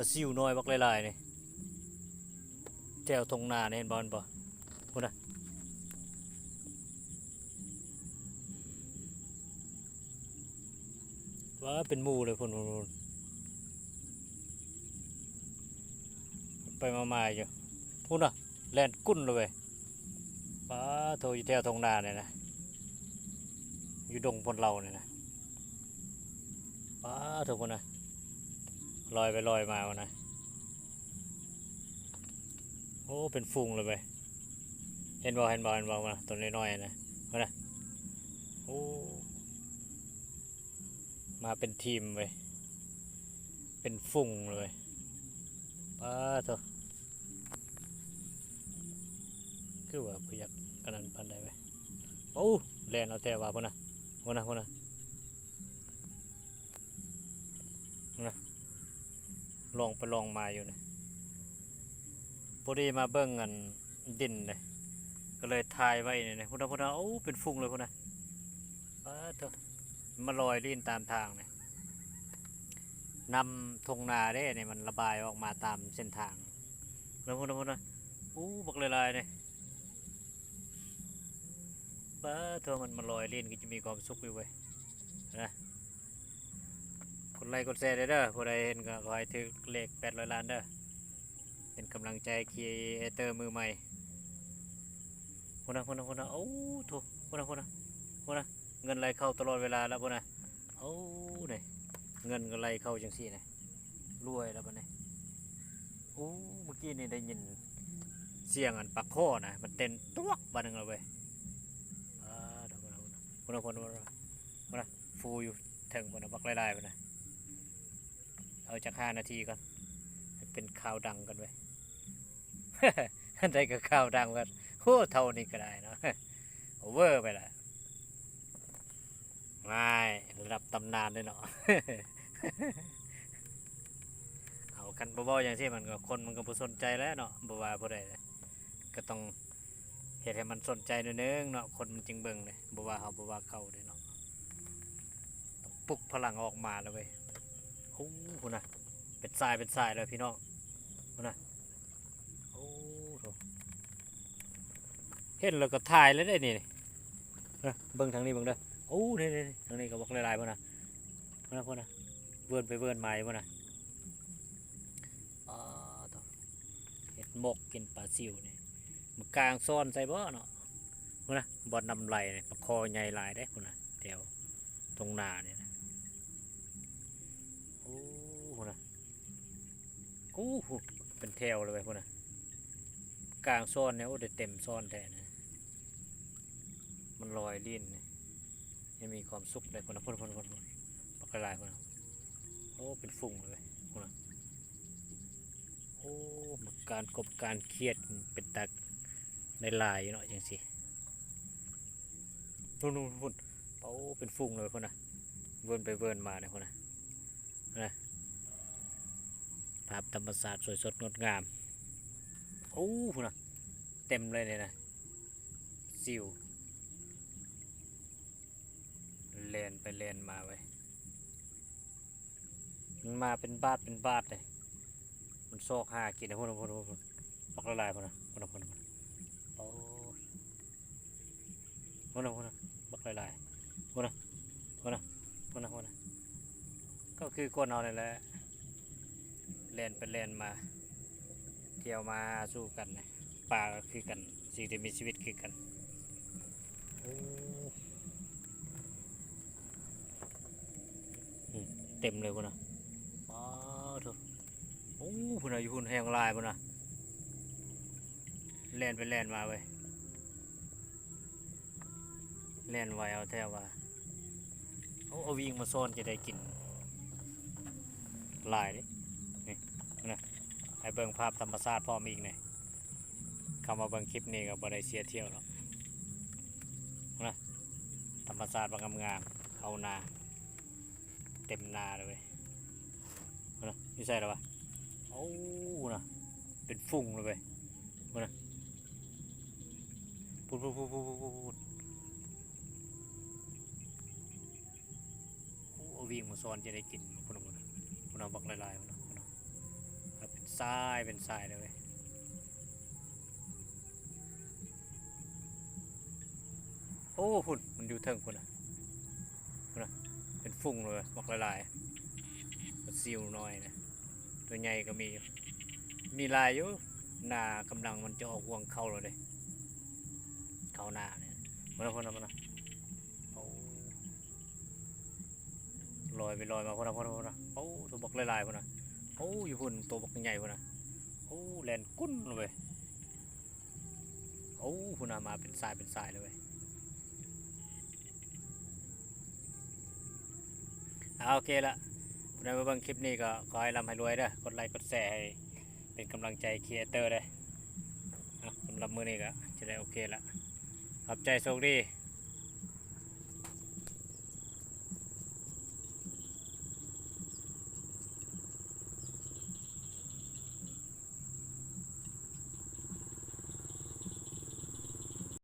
ປາຊິວນ້ອຍບັກຫຼາຍໆ ນີ້ ແຖວທົ່ງນານີ້ ເຫັນບໍ່ ເຫັນບໍ່? ພຸ້ນນະ ວ້າ ເປັນໝູ່ເລີຍ ພຸ້ນໆ ໄປມາໆ ຢູ່ ພຸ້ນນະ ແລ່ນກຸ້ນເລີຍເວີຍ. ປາໂທ ຢູ່ແຖວທົ່ງນານີ້ນະ ຢູ່ດົງພົນເຫຼົ່ານີ້ນະ ປາໂທ ພຸ້ນນະ ລອຍໄປລອຍມາພຸ້ນນະ. ໂອ້ ເປັນຝູງເລີຍເວີຍ ເຫັນບໍ່ ເຫັນບໍ່ ເຫັນບໍ່ ພຸ້ນນະ ໂຕນ້ອຍໆ ນະ ພຸ້ນນະ. ໂອ້ ມາເປັນທີມເວີຍ ເປັນຝູງເລີຍ ປາໂທ ຄືວ່າບໍ່ຢາກອັນນັ້ນປານໃດເວີຍ. ໂອ້ ແລ່ນເອົາແທ້ວ່າ ພຸ້ນນະ ພຸ້ນນະ ພຸ້ນນະ ພຸ້ນນະ ລ່ອງໄປລ່ອງມາຢູ່ນະ. ພໍດີມາເບິ່ງອັນ ດິນເດ້ ກໍເລີຍຖ່າຍໄວ້ນີ້ນະ ພຸ້ນນະ ພຸ້ນນະ. ໂອ້ ເປັນຝູງເລີຍ ພຸ້ນນະ ປາໂທ ມາລອຍຫຼິ້ນຕາມທາງນີ້ ນ້ຳທົ່ງນາເດ້ນີ້ ມັນລະບາຍອອກມາຕາມເສັ້ນທາງ ພຸ້ນນະ ພຸ້ນນະ ພຸ້ນນະ. ໂອ້ ບັກຫຼາຍໆ ນີ້ ປາໂທ ມັນມາລອຍຫຼິ້ນກໍຈະມີຄວາມສຸກຢູ່ເວີຍນະ. ກົດໄລກົດແຊເດີ ຜູ້ໃດເຫັນກໍຂໍໃຫ້ຖືກເລກແປດຮ້ອຍລ້ານເດີ ເປັນກຳລັງໃຈຄຣີເອເຕີມືໃໝ່. ພຸ້ນນະ ພຸ້ນນະ ພຸ້ນນະ ໂອ້ໂທ ພຸ້ນນະ ພຸ້ນນະ ພຸ້ນນະ ເງິນໄຫຼເຂົ້າຕະຫຼອດເວລາແລ້ວ ພຸ້ນນະ. ໂອ້ ນີ້ ເງິນກໍໄຫຼເຂົ້າຈັ່ງຊີ້ນະ ລວຍແລ້ວບັດນີ້. ໂອ້ ເມື່ອກີ້ນີ້ໄດ້ຍິນສຽງອັນປາຄໍ່ນະ ມັນເຕັ້ນຕວກບາດໜຶ່ງແລ້ວເວີຍ. ອ່າ ພຸ້ນນະ ພຸ້ນນະ ພຸ້ນນະ ຟູຢູ່ເທິງພຸ້ນນະ ບັກຫຼາຍໆ ພຸ້ນນະ. ເອົາຈັກຫ້ານາທີກ່ອນ ໃຫ້ເປັນຂ່າວດັງກ່ອນເວີຍ. ອັນໃດກໍຂ່າວດັງເບິດ ໂອ້ ເທົ່ານີ້ກໍໄດ້ເນາະ ໂອເວີໄປລະ. ວ້າຍ ລະດັບຕຳນານເດ້ເນາະ. ເອົາ ຄັນບໍ່ເວົ້າຈັ່ງຊີ້ ມັນກໍ ຄົນມັນກໍບໍ່ສົນໃຈແລ້ວເນາະ ບໍ່ວ່າຜູ້ໃດ ກໍຕ້ອງເຮັດໃຫ້ມັນສົນໃຈໜ້ອຍໜຶ່ງເນາະ ຄົນມັນຈຶ່ງເບິ່ງເດ້ ບໍ່ວ່າເຮົາ ບໍ່ວ່າເຂົາເດ້ເນາະ. ຕ້ອງປຸກພະລັງອອກມາແລ້ວເວີຍ. ໂອ້ ພຸ້ນນະ ເປັນສາຍເປັນສາຍເລີຍພີ່ນ້ອງ ພຸ້ນນະ. ໂອ້ໂທ ເຫັນແລ້ວກໍຖ່າຍເລີຍເດ້ນີ້ ເບິ່ງທາງນີ້ເບິ່ງເດີ. ໂອ້ ນີ້ໆ ທາງນີ້ກໍບັກຫຼາຍໆ ພຸ້ນນະ ພຸ້ນນະ ພຸ້ນນະ ເວີນໄປເວີນມາຢູ່ພຸ້ນນະ. ອໍ ໂທ ເຮັດໝົກກິນປາຊິວນີ້ ມາກາງຊ້ອນໃສ່ບໍ່ເນາະ. ພຸ້ນນະ ບ່ອນນ້ຳໄຫຼນີ້ ປາຄໍ່ໃຫຍ່ຫຼາຍເດ້ ພຸ້ນນະ ແຖວທົ່ງນານີ້ນະ. ໂອ້ ພຸ້ນນະ ໂອ້ ເປັນແຖວເລີຍເວີຍ ພຸ້ນນະ ກາງຊ້ອນນີ້. ໂອ້ ໄດ້ເຕັມຊ້ອນແທ້ນະ ມັນລອຍຫຼິ້ນນີ້ ຍັງມີຄວາມສຸກເດ້ ພຸ້ນນະ ພຸ້ນ ພຸ້ນ ພຸ້ນ ບັກຫຼາຍໆ ພຸ້ນນະ. ໂອ້ ເປັນຝູງເລີຍ ພຸ້ນນະ. ໂອ້ ມັນການກົບການຄຽດເປັນຕາໄດ້ຫຼາຍຢູ່ເນາະ ຈັ່ງຊີ້ ພຸ້ນໆ ພຸ້ນ. ໂອ້ ເປັນຝູງເລີຍ ພຸ້ນນະ ເວີນໄປເວີນມາເລີຍ ພຸ້ນນະ ນະ. ພາບທຳມະຊາດສວຍສົດງົດງາມ. ໂອ້ ພຸ້ນນະ ເຕັມເລີຍນີ້ນະ ຊິວ ແລ່ນໄປແລ່ນມາເວີຍ. ມັນມາເປັນບາດເປັນບາດເດ້ ມັນຊອກຫາກິນ. ພຸ້ນ ພຸ້ນ ພຸ້ນ ບັກຫຼາຍໆ ພຸ້ນນະ ພຸ້ນນະ ພຸ້ນນະ ພຸ້ນນະ. ໂອ້ ພຸ້ນນະ ພຸ້ນນະ ບັກຫຼາຍໆ ພຸ້ນນະ ພຸ້ນນະ ພຸ້ນນະ ພຸ້ນນະ. ກໍຄືຄົນເຮົານີ້ແຫຼະ ແລ່ນໄປແລ່ນມາ ທ່ຽວມາຫາສູ່ກັນ. ປາກໍຄືກັນ ສິ່ງທີ່ມີຊີວິດຄືກັນ. ໂອ້ ອືມ ເຕັມເລີຍພຸ້ນນະ. ປາໂທ ໂອ້ ພຸ້ນນະ ຢູ່ພຸ້ນແຮງຫຼາຍພຸ້ນນະ ແລ່ນໄປແລ່ນມາເວີຍ. ແລ່ນໄວເອົາແທ້ວ່າ. ໂອ້ ເອົາວິງມາຊ້ອນຈະໄດ້ກິນຫຼາຍເດ້. ນີ້ນະ ໃຫ້ເບິ່ງພາບທຳມະຊາດພ້ອມອີກນີ້. ເຂົ້າມາເບິ່ງຄລິບນີ້ກໍບໍ່ໄດ້ເສຍທ່ຽວດອກນະ. ທຳມະຊາດບັກງາມໆ ເຂົ້ານາ ເຕັມນາເລີຍເວີຍ. ພຸ້ນນະ ຢູ່ໃສລະວະ? ໂອ້ ພຸ້ນນະ ເປັນຝູງເລີຍເວີຍ. ພຸ້ນນະ ພຸ້ນໆໆໆໆ. ໂອ້ ເອົາວິງມາຊ້ອນຈະໄດ້ກິນ. ພຸ້ນນະ ພຸ້ນນະ ພຸ້ນນະ ບັກຫຼາຍໆ ພຸ້ນນະ ພຸ້ນນະ. ຕາຍເປັນສາຍເລີຍເວີຍ. ໂອ້ ພຸ້ນ ມັນຢູ່ເທິງພຸ້ນນະ ພຸ້ນນະ ເປັນຝູງເລີຍເວີຍ ບັກຫຼາຍໆ ປາຊິວນ້ອຍນະ ຕົວໃຫຍ່ກໍມີຢູ່ ມີຫຼາຍຢູ່. ໜ້າກຳລັງມັນຈະອອກຮວງເຂົ້າແລ້ວເດ້ ເຂົ້າໜ້ານີ້ ພຸ້ນນະ ພຸ້ນນະ ພຸ້ນນະ. ໂອ້ ລອຍໄປລອຍມາພຸ້ນນະ ພຸ້ນນະ ພຸ້ນນະ. ໂອ້ ໂຕບັກຫຼາຍໆ ພຸ້ນນະ. ໂອ້ ຢູ່ພຸ້ນ ໂຕບັກໃຫຍ່ພຸ້ນນະ. ໂອ້ ແລ່ນກຸ້ນເວີຍ. ໂອ້ ພຸ້ນນະ ມາເປັນສາຍເປັນສາຍເລີຍເວີຍ. ອາ ໂອເຄລະ ຜູ້ໃດມາເບິ່ງຄລິບນີ້ກໍຂໍໃຫ້ລ່ຳໃຫ້ລວຍເດີ ກົດໄລກົດແຊໃຫ້ເປັນກຳລັງໃຈຄຣີເອເຕີເດີ. ອາ ສຳລັບມື້ນີ້ກໍຈະໄດ້ໂອເຄລະ ຂອບໃຈ ໂຊກດີ.